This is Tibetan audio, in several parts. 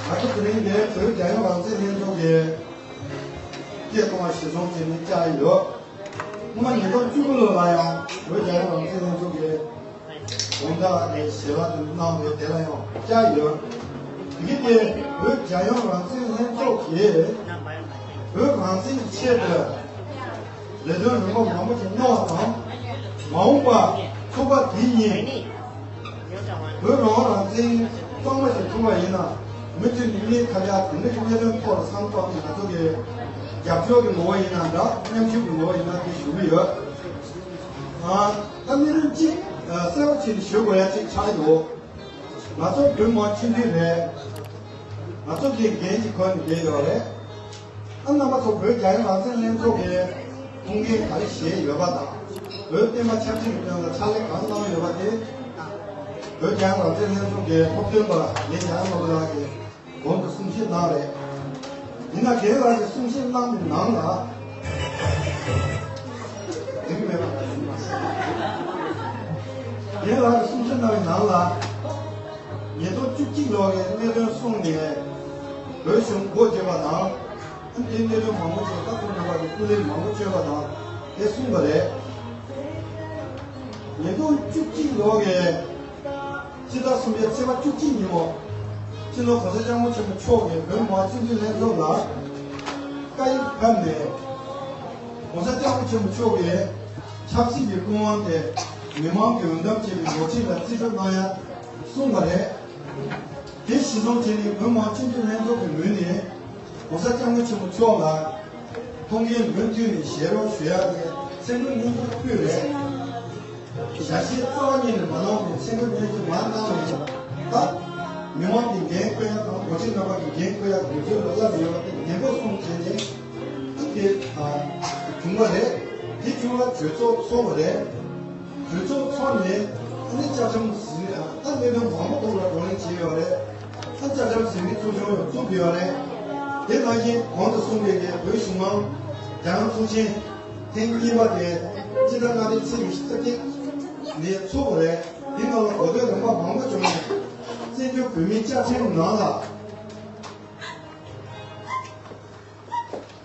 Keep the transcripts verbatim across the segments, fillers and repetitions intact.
ད་ལྟ་དེ་རིང་འདིར་བོད་རྒྱལ་ཡོངས་རང་བཙན་ལྷན་ཚོགས་ཀྱི་སྐད་གཏོང་བ་གཞིར་བཟུང་བྱས་ནས་བཅར་ཡོད། སྔོན་མ་ཉིས་སྟོང་བཅུ་དགུ་ལོ་ལ་ཡང་བོད་རྒྱལ་ཡོངས་རང་བཙན་ལྷན་ཚོགས་ཀྱི་དགོང་དག་ནས་ཞལ་པར་དེ་གནང་བས་དེ་ལ་ཡང་བཅར་ཡོད། དེ་གི་དེ་བོད་རྒྱལ་ཡོངས་རང་བཙན་ལྷན་ཚོགས་ཀྱིས་བོད་རང་བཙན་གྱི་ཆེད་དུ་ལས་དོན་རིམ་པ་མང་པོ་ཞིག་གནང་བ་དང་། མ་འོངས་པ་ཚོགས་པ་དེ་ཉིད་བོད་རང་དབང་རང་བཙན་གཙང་མ་ཞིག་ཐོབ་པ་ཡིན་ན། མུ་མཐུད་ནས་གནས་ཐབས་ཡག་དེ་འདྲ་གི་གནད་དོན་ཐོག་ལ་བསམ་བློ་བཏང་ནས་ང་ཚོ་གི་རྒྱབ་སྐྱོར་གྱི་ངོ་བོ་ཡིན་ན་འདྲ། མཉམ་ཞུགས་ཀྱི་ངོ་བོ་ཡིན་ན་དེ་ཞུ་གི་ཡོད། ཨ། ད་གནད་དོན་གཅིག་ཨ་གསལ་པོ་བྱས་ནས་ཞུ་དགོས་ཡ་གཅིག་ཆགས་ཀྱི་འདུག་ང་ཚོ་བོད་མི་མང་སྤྱི་འཐུས་རེད། ང་ཚོ་གི་འགན་གཅིག་ཁུར་ནས་བསྡད་ཡོད་རེད། ཨ། རྣམ་པ་ཚོ་བོད་རྒྱལ་ཡོངས་རང་བཙན་ལྷན་ཚོགས་ཀྱི་ཐུགས་འགན་ག་རེ་བཞེས་ཡོད་པ་དང་། བོད་བསྟན་པ་ཆབ་སྲིད་ཀྱི་དོན་ལ་ཕྱག་ལས་གང་གནང་ཡོད་པ་དེ། བོད་རྒྱལ་ཡོངས་རང་བཙན་ལྷན་ཚོགས་ཀྱི་ཐོག་དོན་པ་ལས་རྒྱ་ནོར་བུ་ལགས་ཀྱིས་གོང་དུ་གསུང་བཤད་གནང་རེད། ཡིན་ན་རྒན་ལགས་ཀྱིས་གསུང་བཤད་གནང་བའི་ནང་ལ། དེ་གི་མེད་པ། རྒན་ལགས་ཀྱིས་གསུང་བཤད་གནང་བའི་ནང་ལ། ཉིས་སྟོང་བཅུ་གཅིག་ལོ་ནས་གནད་དོན་གསུངས་ནས་བོད་གཞུང་སྒོ་བརྒྱབ་པ་དང་། ཨ་ནི་དེའི་གནད་དོན་མང་པོ་ཅིག་ད་ཁོང་རྣམ་པ་གི་སྐུ་ལས་མང་པོ་བསྐྱོན་པ་དང་དེ་གསུངས་པ་རེད། ཉིས་སྟོང་བཅུ་གཅིག་ལོ་གི་སྤྱི་ཟླ་གསུམ་པའི་ཚེས་པ་བཅུ་གཅིག་ཉིན་མོ། སྤྱི་ནོར་༸གོང་ས་༸སྐྱབས་མགོན་ཆེན་པོ་མཆོག་གིས་བོད་མི་མང་སྤྱི་འཐུས་ལྷན་ཚོགས་ལ་བཀའ་ཡིག་ཕབ་ནས། ༸གོང་ས་༸སྐྱབས་མགོན་ཆེན་པོ་མཆོག་གིས་ཆབ་སྲིད་ཀྱི་སྐུ་དབང་དེ་མི་མང་གིས་འོས་འདེམས་བྱས་པའི་འགོ་ཁྲིད་ལ་རྩིས་སྤྲོད་གནང་ཡ་གསུངས་པ་རེད། དེ་གཞིར་བཟུང་བྱས་ནས་བོད་མི་མང་སྤྱི་འཐུས་ལྷན་ཚོགས་ཀྱི་ངོས་ནས་༸གོང་ས་༸སྐྱབས་མགོན་ཆེན་པོ་མཆོག་ལ་ཐུགས་འགན་མུ་མཐུད་ནས་བཞེས་རོགས་ཞུ་ཡ་གི་མཚན་བཀའ་སྙན་སེང་ཕུལ་རེད། ཞལ་བཞེས་རྩ་བ་ཉིད་ནས་མ་གནང་བའི་མཚན་བཀའ་སྙན་སེང་མར་གནང་ནས། ད་མི་མང་གི་འགན་འཁུར་ཡ་དང་འགོ་ཁྲིད་རྣམ་པ་གི་འགན་འཁུར་ཡ་དགོས་ཚུལ་ལ་བསླབས་ཡོད་པ་དེ་ནན་པོ་གསུངས་བྱས་ནས། ཨ། དེ་ཨ་བྱུང་བ་རེད། དེ་བྱུང་བ་གྲོས་ཚོགས་ཚོགས་པ་རེད། གྲོས་ཚོགས་ཚོགས་ནས་ཨ་ནི་བཅའ་ཁྲིམས་ཟིན། ཨ། གནད་དོན་མང་པོ་ཐོག་ལ་བགྲོ་གླེང་བྱས་ཡོད་རེད། ཨ། བཅའ་ཁྲིམས་ཟིན་བྲིས་ཚོགས་ཆུང་ཡང་བཙུགས་ཡོད་རེད། དེ་ནང་བཞིན་གོང་དུ་གསུངས་པའི་གི་བོད་གཞུང་མང་རྒྱལ་ཡོངས་ཚོགས་ཆེན་ཐེངས་གཉིས་པ་དེ་སྤྱི་ཟླ་ལྔ་པའི་ཚེས་ཉི་ཤུ་རྩ་གཅིག་ནས་ཚོགས་པ་རེད། དེ་ནང་ལ་གོ་ཐོས་རིམ་པ་མང་པོ་བྱུང་ནས་བཙན་བྱོལ་བོད་མིའི་བཅའ་ཁྲིམས་ནང་ལ།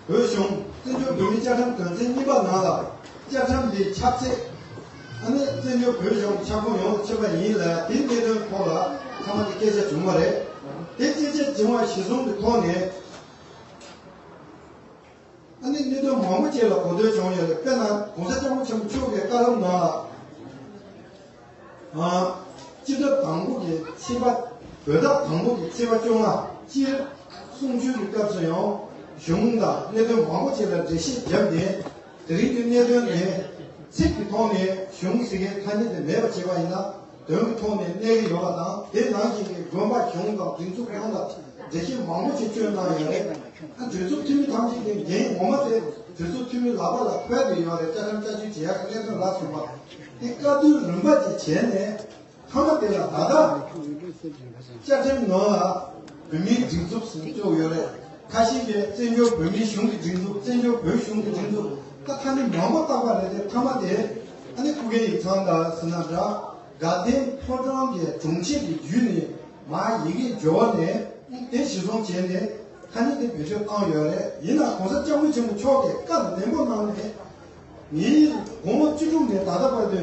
བོད་གཞུང་བཙན་བྱོལ་བོད་མིའི་བཅའ་ཁྲིམས་དོན་ཚན་གཉིས་པ་ནང་ལ་བཅའ་ཁྲིམས་འདིའི་ཆབ་སྲིད། ཨ་ནི་བཙན་བྱོལ་བོད་གཞུང་ཁྱབ་ཁོངས་ཡོངས་སུ་ཁྱབ་པ་ཡིན་ལ། དེའི་གནད་དོན་ཐོག་ལ་མཐའ་མ་དེ་སྐད་ཆ་བྱུང་བ་རེད། དེ་སྐད་ཆ་བྱུང་བ་གཞིར་བཟུང་གི་ཐོག་ནས། ཨ་ནི་གནད་དོན་མང་པོ་ཅིག་ལ་གོ་ཐོས་བྱུང་ཡོད་རེད། དཔེར་ན་༸གོང་ས་༸སྐྱབས་མགོན་ཆེན་པོ་མཆོག་གི་བཀའ་སློབ་ནང་ལ། ཨ། སྤྱི་ཟླ་དང་པོ་གི་ཚེས་པ། བོད་ཟླ་དང་པོ་གི་ཚེས་པ་བཅོ་ལྔ་སྤྱིར་གསུང་ཆོས་ཀྱི་སྐབས་སུ་ཡང་གཞུང་དང་གནད་དོན་མང་པོ་ཅིག་ལ་འགྲེལ་བཤད་བརྒྱབ་ནས། དེ་རིང་གི་གནད་དོན་ནི་ཚིག་གི་ཐོག་ནས་གཞུང་ཟེར་མཁན་ཐ་སྙད་དེ་མེད་པ་བྱས་པ་ཡིན་ན། དོན་གྱི་ཐོག་ནས་གནས་ཀྱི་ཡོད་པ་དང་། དེ་ནང་བཞིན་གྱི་དགོན་པ་གཞུང་དང་སྒྲིག་འཛུགས་ཡོངས་ལ་འགྲེལ་བཤད་མང་པོ་ཞིག་བསྐྱོན་གནང་ཡོད་རེད། ཨ། གྲོས་ཚོགས་འཐུས་མི་ཐམས་ཅད་ཀྱི་འགན་ངོ་མ་དེ་གྲོས་ཚོགས་འཐུས་མི་ལག་པ་ལ་འཁོར་བསྡད་ཡོད་རེད། བཅའ་ཁྲིམས་བསྐྱར་བཅོས་བྱེད་ཡག་གི་གནད་དོན་ལ་སོགས་པ་དེ་བཀའ་བསྡུར་རིམ་པ་ཅིག་བྱས་ནས། མཐའ་མ་དེ་ལ་ད་ལྟ་བཅའ་ཁྲིམས་ནང་ལ་བོད་མིའི་སྒྲིག་འཛུགས་ཟེར་བཅུག་ཡོད་རེད། ཁ་ཤས་ཀྱིས་བཙན་བྱོལ་བོད་མིའི་གཞུང་གི་སྒྲིག་འཛུགས། བཙན་བྱོལ་བོད་གཞུང་གི་སྒྲིག་འཛུགས། ད་ཐ་སྙད་མང་པོ་བཏགས་པ་རེད་དེ། མཐའ་མ་དེ་ཨ་ནི་སྐུ་སྒེར་ཡིག་ཚང་དང་ཟེར་ན་འདྲ། དགའ་ལྡན་ཕོ་བྲང་གི་དྲུང་ཆེ་གི་བརྒྱུད་ནས་མར་ཡི་གེ་འབྱོར་ནས། དེ་གཞིར་བཟུང་བྱས་ནས་ཐ་སྙད་དེ་བེད་སྤྱོད་བཏང་ཡོད་རེད། ཡིན་ན་༸གོང་ས་༸སྐྱབས་མགོན་ཆེན་པོ་མཆོག་གིས་བཀའ་ནན་པོ་གནང་ནས། ངས་དགུང་ལོ་བཅུ་དྲུག་ནས་ད་ལྟ་བར་དུ་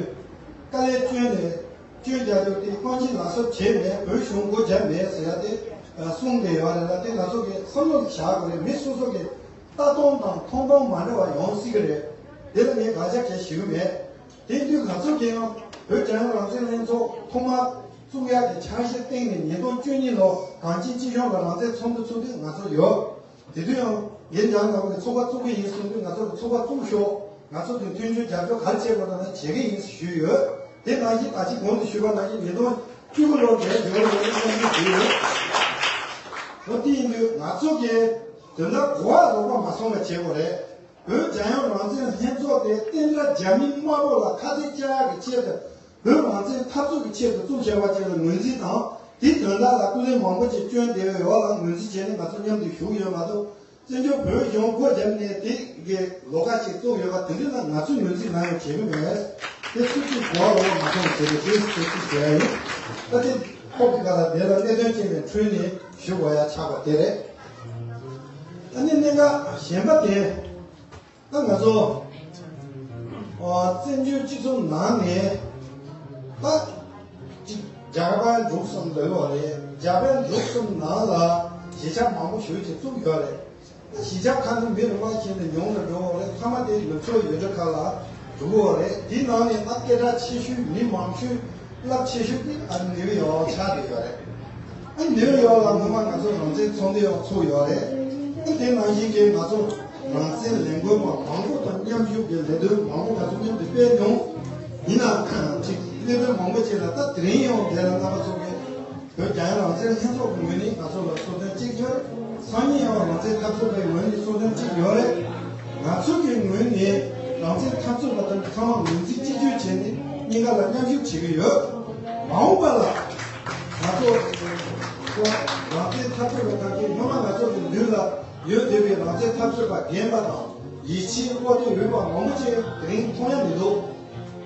དཀའ་ལས་བསྐྱོན་ནས། སྐྱོན་རྒྱག་རྒྱུ་དེ་རྐང་གཅིག་ལག་སོར་བྱས་ནས་བོད་གཞུང་སྒོ་བརྒྱབ་མེད་ཟེར་ཡ་དེ་གསུངས་བསྡད་ཡོད་རེད་ལ། དེ་ང་ཚོ་གིས་བསམ་བློ་བཞག་དགོས་རེད། མི་སོ་སོ་གི་ལྟ་སྟངས་དང་མཐོང་སྟངས་མ་འདྲ་བ་ཡོང་སྲིད་ཀྱི་རེད། དེ་ལ་ངས་དགག་བྱ་གང་ཡང་ཞུ་གི་མེད། དེ་དུས་ང་ཚོ་གིས་ཡང་བོད་རྒྱལ་ཡོངས་རང་བཙན་ལྷན་ཚོགས་ཐོག་མར་བཙུགས་ཡག་གི་འཆར་གཞི་བཏིང་ནས། ཉིས་སྟོང་བཅུ་གཉིས་ལོ་གངས་ཅན་སྐྱིད་གཤོངས་ལ་རང་བཙན་ཚོགས་འདུ་ཚོགས་དུས་ང་ཚོ་ཡོད། དེ་དུས་ཡང་རྒན་རྒྱ་ནོར་བུ་ནས་ཚོགས་པ་བཙུགས་ཀྱི་ཡིན་གསུངས་དུས། ང་ཚོ་ཚོགས་པ་བཙུགས་ཤོག་ང་ཚོ་དེ་མཐུན་སྦྱོར་རྒྱབ་སྐྱོར་ག་རེ་བྱེད་དགོས་ན་བྱེད་ཀྱི་ཡིན་ཞུས་ཡོད། དེ་ནང་བཞིན་ད་ཅི་གོང་དུ་ཞུས་པ་ནང་བཞིན་ཉིས་སྟོང་བཅུ་དགུ་ལོར་རྒན་རྒྱ་ནོར་བུ་མཉམ་ཞུགས་བྱས་ཡོད། འོ་དེ་ཡིན་དུས་ང་ཚོ་གིས་དོན་དག་གོ་བ་ལོག་པ་མ་སོང་བ་བྱེད་དགོས་རེད། བོད་རྒྱལ་ཡོངས་རང་བཙན་ལྷན་ཚོགས་དེ་བསྟན་དགྲ་རྒྱ་མི་དམར་པོ་ལ་ཁ་གཏད་བཅག་ཡག་གི་ཆེད་དུ། བོད་རང་བཙན་འཐབ་རྩོད་ཀྱི་ཆེད་དུ་བཙུགས་བྱས་པ་ཅིག་ལ་ངོས་འཛིན་དང་། དེའི་དོན་དག་ལ་སྐུ་ལས་མང་པོ་ཅིག་བསྐྱོན་བསྡད་ཡོད་པ་ལ་ངོས་འཛིན་བྱས་ནས་ང་ཚོ་མཉམ་དུ་བཞུགས་ཡོད་མ་གཏོགས། བཙན་བྱོལ་བོད་གཞུང་སྒོ་བརྒྱབ་ནས་དེ་གའི་ལོགས་ཀ་ཅིག་བཙུགས་ཡོད་པ་དེ་འདྲ་ལ་ང་ཚོས་ངོས་འཛིན་གང་ཡང་བྱེད་ཀྱི་མེད། དེ་སུ་གཅིག་གོ་བ་ལོག་པ་མ་སོང་བ་བྱས་ཏེ། དེ་དེ་གཅིག་བྱས་ཡིན། ད་དེ། ཁོག་གི་ག་ལ་དེ་ལ་གནད་དོན་ཅིག་ནས་འཕྲོས་ནས་ཞུ་དགོས་ཡ་ཆགས་པ་དེ་རེད། ཨ་ནི་གནད་འགག་གཞན་པ་དེ། ད་ང་ཚོ་ཨ་བཙན་བྱོལ་སྤྱི་ཚོགས་ནང་ནས་ད་ཅིག་རྒྱ་བལ་འབྲུག་གསུམ་ལབ་ཡོད་རེད། རྒྱ་བལ་འབྲུག་གསུམ་ནང་ལ་གཞིས་ཆགས་མང་པོ་ཞེ་ཅིག་བཙུགས་ཡོད་རེད། གཞིས་ཆགས་ཁག་ནི་མི་རེ་མ་ཁྱེར་ནས་ཉུང་ལ་འགྲོ་བ་རེད། ཐ་མ་དེ་ནུབ་ཕྱོགས་ཡུལ་གྲུ་ཁག་ལ་འགྲོ་གི་ཡོད་རེད། དེའི་ནང་ནས་ད་སྐད་གྲགས་ཆེ་ཤོས་མི་མང་ཤོས་རླབས་ཆེ་ཤོས་དེ་ཨ་ནིའུ་ཡོག་ཆགས་བསྡད་ཡོད་རེད། ཨ་ནིའུ་ཡོག་ལ་སྔོན་མ་ང་ཚོ་རང་བཙན་ཚོགས་འདུ་ཡང་ཚོགས་ཡོད་རེད། ཨ་དེ་ནང་བཞིན་གྱི་ང་ཚོ་རང་བཙན་ལས་འགུལ་བ་མང་པོ་དང་མཉམ་ཞུགས་ཀྱི་ལས་དོན་མང་པོ་ང་ཚོ་མཉམ་དུ་སྤེལ་མྱོང་། ཡིན་ནའང་ཅིག་གནད་དོན་མང་པོ་ཅིག་ལ་ད་དེ་རིང་ཡང་དེ་ལ་རྣམ་པ་ཚོ་གིས་བོད་རྒྱལ་ཡོངས་རང་བཙན་ལྷན་ཚོགས་ཀྱི་ངོས་ནས་ང་ཚོ་ལ་གསུང་དོན་གཅིག་ཡོད། སང་ཉིན་ཡང་རང་བཙན་འཐབ་རྩོད་པའི་ངོས་ནས་གསུང་དོན་གཅིག་ཡོད་རེད། ང་ཚོ་གི་ངོས་ནས་རང་བཙན་འཐབ་རྩོད་པ་དང་ཚང་མ་ངོས་འཛིན་གཅིག་གྱུར་བྱས་ནས་གཉིས་ཀ་ལ་མཉམ་ཞུགས་བྱེད་ཀྱི་ཡོད། མ་འོངས་པ་ལ་ང་ཚོ་རང་བཙན་འཐབ་རྩོད་པ་དང་གི་སྔོན་མ་ང་ཚོ་གི་མདུན་ལ་ཡོད་བསྡད་པའི་རང་བཙན་འཐབ་རྩོད་པ་རྒན་པ་དང་ཡིད་ཆེས་དབུ་ཁྲིད་འོས་པ་མང་པོ་ཅིག་དེ་རིང་མཐོང་ཡ་མི་འདུག་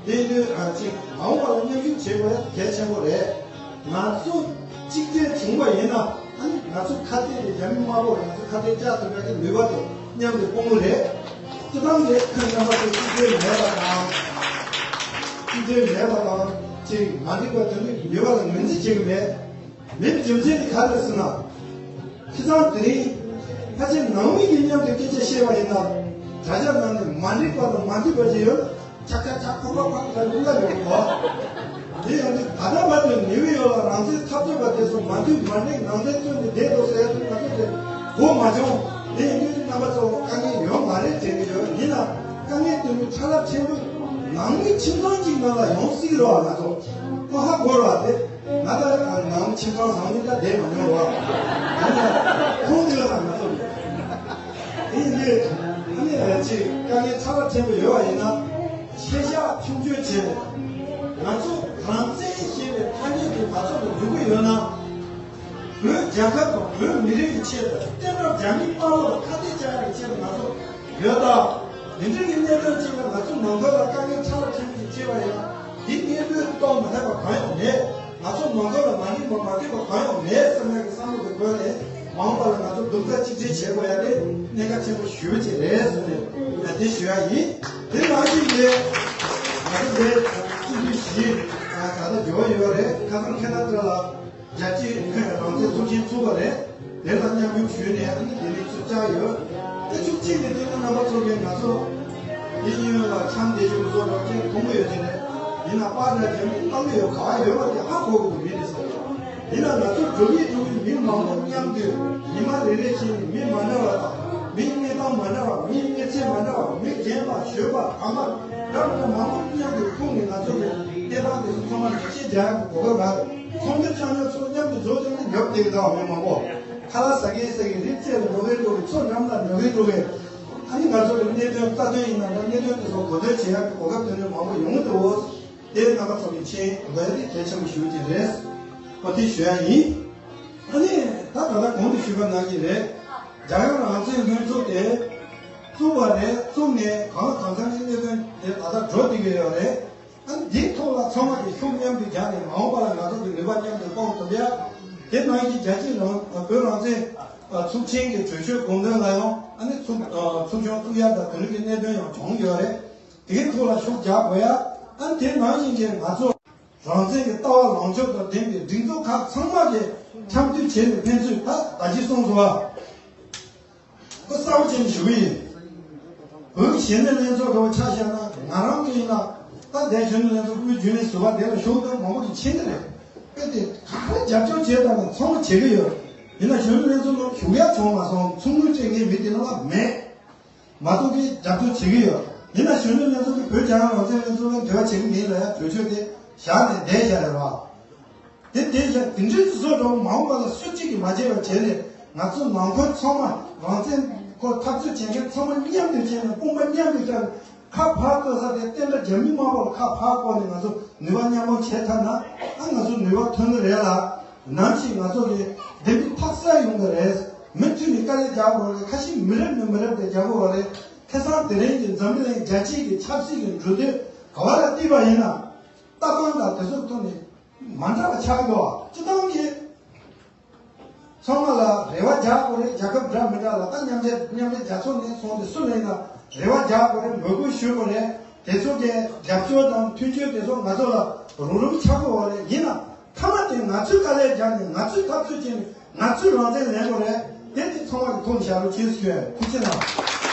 དེ་དུས་ཨ་ཅིག་མ་འོངས་པ་ལ་མཉམ་ཞུགས་བྱེད་དགོས་ཡ་གལ་ཆེན་པོ་རེད། ང་ཚོ་གཅིག་སྒྲིལ་བྱུང་བ་ཡིན་ན་ཨ་ནི་ང་ཚོ་ཁ་གཏད་དེ་རྒྱ་མི་དམར་པོ་ང་ཚོ་ཁ་གཏད་བཅག་ཐུབ་ཡ་གི་ནུས་པ་དང་མཉམ་དུ་སྤོང་གི་རེད། སྤྱི་བཏང་གི་ཁོས་རྣམ་པ་ཚོ་གཅིག་སྒྲིལ་མེད་པ་དང་། གཅིག་སྒྲིལ་མེད་པ་དང་ཅིག་མ་འགྲིག་པ་དེ་ནི་ནུས་པ་ལ་ངོས་འཛིན་བྱེད་ཀྱི་མེད། མེད་པའི་རྒྱུ་མཚན་དེ་ག་རེ་རེད་ཟེར་ན། ཁྱེད་ཚང་དེ་རིང་ཕལ་ཆེར་ནང་མི་གི་མཉམ་དུ་སྐད་ཆ་བཤད་པ་ཡིན་ན། དྲ་རྒྱ་ནང་ནས་མ་འགྲིག་པ་དང་མ་འགྲིག་པ་ཅིག་ཡོད་ན་ཆག་ཆག་ཆག་ཁོག་པ་ཁོག་པ་ལུང་ལ་ཡོང་གོ། དེ་ཡང་དུས་ད་ལྟ་བར་དུ་ནིའུ་ཡོག་ལ་རང་བཙན་འཐབ་རྩོད་པ་དེ་ཚོ་མ་འཐུས་མ་འགྲིག་ནང་བཙན་བཙོན་ནས་བསྡད་འདུག་ཟེར་ཡ་དེ་ང་ཚོ་དེ་གོ་མ་བྱུང་། དེ་ཡིན་དུས་རྣམ་པ་ཚོ་དཀའ་ངལ་ཡོད་མ་རེད་དྲན་གྱི་ཡོད། ཡིན་ན་དཀའ་ངལ་དེ་མོ་ཧྲ་རླབས་ཆེན་པོ་ནང་མི་ཁྱིམ་ཚང་གཅིག་ནང་ལ་ཡོང་སྲིད་རོགས་ང་ཚོ་ཁོ་ཧ་གོ་རོགས་དེ། ང་ད་ནང་ཁྱིམ་ཚང་བཟང་མི་འདྲ་བསྡད་མ་མྱོང་བ། ཡིན་ན་ཁོང་འདི་ལ་ང་ཚོ་དེ་ཡིན་དུས་ཨ་ནི་ཅིག་དཀའ་ངལ་ཚ་བ་ཆེན་པོ་ཡོད་པ་ཡིན་ན་ཤེས་བྱ་ཆུང་ཆུང་བྱས་ནས་ང་ཚོ་རང་བཙན་ཞེས་པའི་ཐ་སྙད་དེ་ང་ཚོ་ལ་འཇུག་གི་ཡོད་ན། བོད་རྒྱལ་ཁབ་དང་བོད་མི་རིགས་ཀྱི་ཆེད་དུ་བསྟན་རབས་རྒྱ་མི་དམར་པོ་ལ་ཁ་གཏད་བཅག་ཡག་གི་ཆེད་དུ་ང་ཚོ་ཡོད་ད། དེ་འདྲ་གི་གནད་དོན་ཅིག་ལ་ང་ཚོ་ནང་ཁུལ་ལ་དཀའ་ངལ་ཚ་བ་ཆེན་པོ་ཅིག་སྐྱེས་པ་ཡིན་ན་འདི་གནས་ལུགས་རྟོགས་མ་ཐུབ་པ་གང་ཡང་མེད། ང་ཚོ་ནང་ཁུལ་ལ་མ་འགྲིག་པ་མ་འགྲིག་པ་གང་ཡང་མེད་བསམ་ཡག་གི་བསམ་བློ་དེ་བཀོད་ནས་མ་འོངས་པ་ལ་ང་ཚོ་རྡོག་རྩ་གཅིག་སྒྲིལ་བྱེད་དགོས་ཡ་དེ་གནད་འགག་ཆེན་པོ་ཞེ་པོ་ཅིག་རེད་ཟེར་ནས་ང་དེ་ཞུ་ཡ་ཡིན། དེ་ནང་བཞིན་གྱི་ང་ཚོ་འདི་སྤྱི་འཐུས་བཞི་ད་ལྟ་འབྱོར་ཡོད་རེད། ཁ་སང་ཁེ་ན་ཌ་ལ། རྒྱལ་སྤྱིའི་རང་བཙན་ཚོགས་ཆེན་ཚུགས་པ་རེད། དེ་ལ་མཉམ་ཞུགས་ཞུས་ནས་ཨ་ནི་དེ་ནས་ཚུགས་བཅར་ཡོད། དེ་ཚུགས་གཅིག་ནས་དེ་ནི་རྣམ་པ་ཚོ་གིས་ང་ཚོ་དེ་ཡིན་ཡོད་ལ་འཆམ་དེ་ཞུ་བཟོ་འདྲ་ཅིག་མཐོང་གི་ཡོད་དེ་ནས་ཡིན་ན་པར་འདྲ་རྒྱབ་ནས་བཏང་གི་ཡོད་ག་ཡོད་པ་དེ་ཧ་གོ་གི་མི་འདུག་ཟེར། ཡིན་ན་ང་ཚོ་འགྲོ་ཡི་འགྲོ་གི་མི་མང་པོ་མཉམ་དུ་ཉི་མ་རེ་རེ་བཞིན་མི་མ་འདྲ་བ་དང་མིའི་གནས་སྟངས་མ་འདྲ་བ་མིའི་གནས་ཚད་མ་འདྲ་བ་མི་རྒན་པ་གཞོན་པ་ཨ་མ་འདྲ་མི་འདྲ་མང་པོ་མཉམ་དུ་ཁུངས་ནས་ང་ཚོ་གི་གནས་སྟངས་དེ་ཚོ་ཚང་མ་ལ་ཤེས་རྒྱག་གི་གོ་སྐབས་རག་ཚོགས་འདུ་ཆགས་ན་ཚོ་མཉམ་དུ་འཛོམས་བྱུང་ནས་ཉོབ་བསྡད་ཀྱི་འདུག་མི་མང་པོ། ཁ་ལག་ཟ་གིན་ཟ་གིན་རི་རྩེ་ལ་འགྲོ་གིན་འགྲོ་གིན་མཚོ་འགྲམ་ལ་འགྲོ་གིན་འགྲོ་གིན། ཨ་ནི་ང་ཚོ་གི་གནད་དོན་རྩ་དོན་ཡིན་ན་འདྲ་གནད་དོན་དེ་ཚོ་གོ་ཐོས་བྱེད་ཡག་གི་གོ་སྐབས་དེ་འདྲ་མང་པོ་ཡོང་གི་འདུག་དེ་རྣམ་པ་ཚོ་གི་མཁྱེན་དགོས་ཡ་དེ་གལ་ཆེན་པོ་ཞེ་པོ་ཅིག་རེད། ཨོ་དེ་ཞུ་ཡ་ཡིན། ཨ་ནི་ད་ད་ལྟ་གོང་དུ་ཞུས་པ་ནང་བཞིན་རེད། རྒྱལ་ཡོངས་རང་བཙན་ལྷན་ཚོགས་དེ་བཙུགས་པ་རེད། བཙུགས་ནས་གང་ལ་གང་འཚམ་གྱི་གནད་དོན་དེ་ད་ལྟ་འགྲོ་བསྡད་ཀྱི་ཡོད་རེད། ཨ་ནི་འདིའི་ཐོག་ལ་ཚང་མ་གིས་ཤུགས་མཉམ་དུ་རྒྱག་ནས་མ་འོངས་པ་ལ་ང་ཚོ་གི་ནུས་པ་མཉམ་དུ་སྤུངས་ཐུབ་ཡ། དེ་ནང་བཞིན་རྒྱལ་སྤྱིའི་རང་བོད་རང་བཙན་ཚོགས་ཆེན་གྱི་གྲོས་ཆོད་དགོངས་དོན་ལ་ཡང་ཨ་ནི་ཚོགས་ཚོགས་ཆུང་བཙུགས་ཡ་དང་དེ་རིགས་ཀྱི་གནད་དོན་ཡང་བྱུང་ཡོད་རེད། དེའི་ཐོག་ལ་ཤུགས་རྒྱག་དགོས་ཡ། ཨ་ནི་དེ་ནང་བཞིན་གྱི་ང་ཚོ་རང་བཙན་གྱི་ལྟ་བ་ལངས་ཕྱོགས་དང་ལྡན་པའི་སྒྲིག་འཛུགས་ཁག་ཚང་མ་གིས་འཆམ་མཐུན་བྱས་ནས་ཕན་ཚུན་ད་ད་ཅི་གསུངས་སོང་བ། ཁོ་གསལ་པོ་བྱས་ནས་ཞུ་གི་ཡིན། བོད་ཀྱི་གཞོན་ནུ་ལྷན་ཚོགས་འདྲ་བོ་ཆ་བཞག་ན་ང་རང་གི་ཡིན་ན་ད་ལྟའི་གཞོན་ནུ་ལྷན་ཚོགས་དབུས་རྒྱུན་ལས་ཟུར་པ་དེ་ལ་ཞུགས་འདོད་མང་པོ་ཞིག་ཕྱིན་གི་རེད། གལ་ཏེ་ག་རེ་རྒྱབ་སྐྱོར་བྱས་དང་ཚང་མ་བྱེད་གི་ཡོད། ཡིན་ན་གཞོན་ནུ་ལྷན་ཚོགས་ནང་ཞུགས་ཡ་བྱུང་མ་སོང་། ཚོགས་དངུལ་སྤྲད་མཁན་མི་དེ་ལ་མེད། མ་གཏོགས་ཀྱི་རྒྱབ་སྐྱོར་བྱེད་ཀྱི་ཡོད། ཡིན་ན་གཞོན་ནུ་ལྷན་ཚོགས་ཀྱིས་བོད་རྒྱལ་ཡོངས་རང་བཙན་ལྷན་ཚོགས་ལ་འབྲེལ་བ་བྱེད་ཀྱི་མིན་ལབ་ཡ་གྲོས་ཆོད་དེ་བཞག་ནས་བསྡད་བཞག་རེད་བ། དེ་དེ་བཞག་དེ་འདྲའི་བཟོ་འདྲ་བོ་མ་འོངས་པ་ལ་སུ་གཅིག་གིས་མ་བྱས་པ་བྱས་ནས་ང་ཚོ་ནང་ཁུལ་ཚང་མ་རང་བཙན་སྐོར་འཐབ་རྩོད་བྱེད་མཁན་ཚང་མ་མཉམ་དུ་བྱས་ནས་དཔུང་པ་མཉམ་དུ་བཅར་ནས་ཁ་ཕར་བསྐོར་ས་དེ་བསྟན་དགྲ་རྒྱ་མི་དམར་པོ་ལ་ཁ་ཕར་བསྐོར་ནས་ང་ཚོ་ནུས་པ་མཉམ་སྤུངས་བྱས་ཐུབ་ན་ཨ་ང་ཚོ་ནུས་པ་ཐོན་གི་རེད་ལ། ནམ་ཞིག་ང་ཚོ་གི་བདེན་པའི་འཕག་ས་ཡོང་གི་རེད། མུ་མཐུད་ནས་དཀའ་ལས་རྒྱག་དགོས་རེད། ཁ་ཤས་མི་རབས་ནས་མི་རབས་དེ་རྒྱག་དགོས་རེད། ཁ་སང་དེ་རིང་གི་འཛམ་གླིང་རྒྱལ་སྤྱིའི་གི་ཆབ་སྲིད་ཀྱི་འགྲོ་དོན་ག་བ་ལ་བལྟས་པ་ཡིན་ན། ལྟ་སྟངས་དང་དེ་ཚོའི་ཐོག་ནས་ མ་འདྲ་བ་ཆགས་ཀྱི་འདུག་སྤྱི་བཏང་གི་ཚང་མ་ལ་རེ་བ་རྒྱག་དགོས་རེད། རྒྱལ་ཁབ་འདྲ་མི་འདྲ་ལ་ད་མཉམ་འབྲེལ་མཉམ་འབྲེལ་རྒྱལ་ཚོགས་ནས་སོང་སྟེ་སུ་ལེན་ན་རེ་བ་རྒྱག་དགོས་རེད། འབོད་སྐུལ་ཞུ་དགོས་རེད། དེ་ཚོ་གི་རྒྱབ་སྐྱོར་དང་མཐུན་འགྱུར་དེ་ཚོ་ང་ཚོ་ལ་རུབ་རུབ་ཆགས་ཀྱི་ཡོད་རེད། ཡིན་ན་མཐའ་མ་དེ་ང་ཚོས་དཀའ་ལས་རྒྱག་ནས་ང་ཚོས་འཐབ་རྩོད་བྱས་ནས་ང་ཚོས་རང་བཙན་ལེན་དགོས་རེད། དེ་དེ་ཚང་མ་གི་ཐུགས་ལ་བཞག་རོགས་བྱེད་ཞུ། ཐུགས་རྗེ་གནང་།